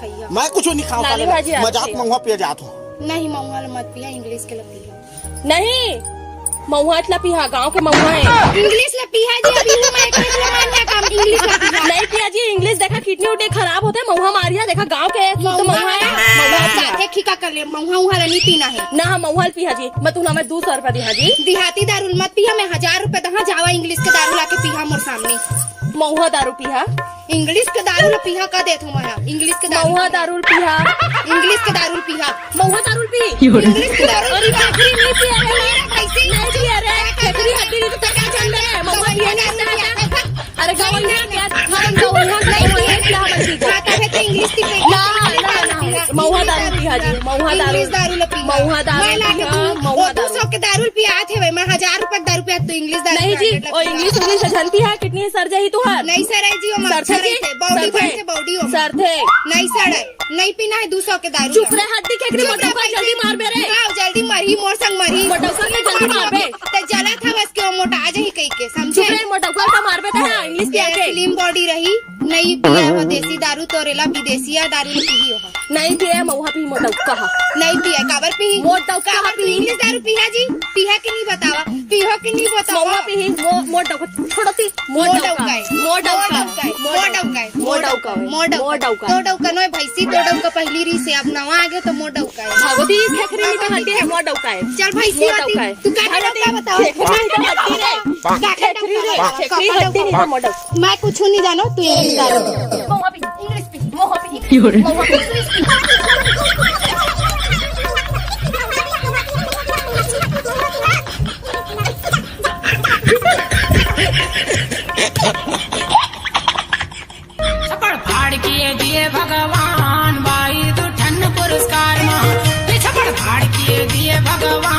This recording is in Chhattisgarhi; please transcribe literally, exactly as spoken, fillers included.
मैं कुछ नहीं खाऊं, लाली भाजी मजाक आती। महुआ पिए जात हूँ। नहीं, महुआ ल मत पिया, इंग्लिश के ल पिया। नहीं, महुआ ला पिहा, गांव के महुआ है। इंग्लिश ला पिहा जी, अभी हूँ मैं, एक मिनट ला मान जा काम, इंग्लिश ला पिहा। नहीं पिया जी, इंग्लिश देखा, किडनी उडनी खराब होते, महुआ मारिया, देखा गांव के शुद्ध महुआ है, महुआ पिहा। जाके खिका कर ले, महुआ उहा ला नहीं पीना है। ना, महुआ ला पिहा जी, मैं तुला मैं दो सौ रुपया दिहा जी। देहाती दारू मत पिहा, मैं हजार रुपया दहा, जावा इंग्लिश के दारू लाके पिहा मोर सामने। महुआ दारू पिहा। इंग्लिश के दारू ला पिहा का देत हूँ मैं, इंग्लिश के दारू महुआ पिहा। दारू पिहा। इंग्लिश के दारू पिहा। महुआ दारू पी। इंग्लिश के दारू अरे पिहा। खेखरी नहीं पिया रे। कैसे? नहीं पिया रे। खेखरी हड्डी नहीं तो क्या जान रे? महुआ पिया नहीं पिया। अरे गवैया क्या? हम गवैया नहीं पिया। हाँ, तबे तो इंग्लिश की ना, ना, ना। महुआ दारू पिहा जी, महुआ दारू। इंग्लिश दारू ला पिहा। महुआ दारू मैं लाके पिहा, महुआ दारू। दो सौ के दारू पिया थे भाई, मैं हजार रुपया दारू पिया, तू इंग्लिश दारू नहीं जी, पिया, ओ इंग्लिश, इंग्लिश झन पिहा, किडनी सर जाही तुहार। नहीं सर है जी, ओ सर मच्छर थे, बॉडी सर बन थे। के बॉडी हो। सर थे। नहीं सर है। नहीं पीना है दो सौ के दारू। चुप रे, हड्डी खेखरी, चुप रे, मोटौका जल्दी मारबे रे। हाँ, जल्दी मरही, मोर संग मरही। मोटौका के जल्दी मारबे। ते जला था बस के, ओ मोटा आ जाही कही के, समझे? चुप रे, मोटौका का मारबे ते, हाँ, इंग्लिश पिया के। स्लिम बॉडी रही, नहीं पिया हो देसी दारू, तोरे ला विदेशिया दारू नहीं पीही हो। नहीं पिया, महुआ पी, मोटौका हा। नहीं पिया, काबर पीही? मोटौका काबर पी। पीही? इंग्लिश दारू पिहा जी, पिहा के नहीं बतावा, पीहो के नहीं बतावा। महुआ पीही, मो-, मोटौका, छोड़ो ती। मोर डौका है, मोर डौका है, मोर डौका है, मोर डौका है, मोर डौका है। तो डौका नोय भैंसी, तो डौका पहली रही से, अब नवा आगे तो मोर डौका है। भगवती खेखरी नहीं तो हड्डी है, मोर डौका है। चल भैंसी मोर होती, डौका है। तू का डौका बताओ? खेखरी नहीं तो हड्डी रे। का खेखरी रे, डौका? खेखरी हड्डी नहीं तो मोर डौका। मैं कुछ नहीं जानो, तू इंग्लिश जानो। महुआ पी, इंग्लिश पी, महुआ पी, महुआ पी। छपड़ फाड़ के दिए भगवान बाई दू ठन पुरस्कार मा। छपड़ फाड़ के दिए भगवान।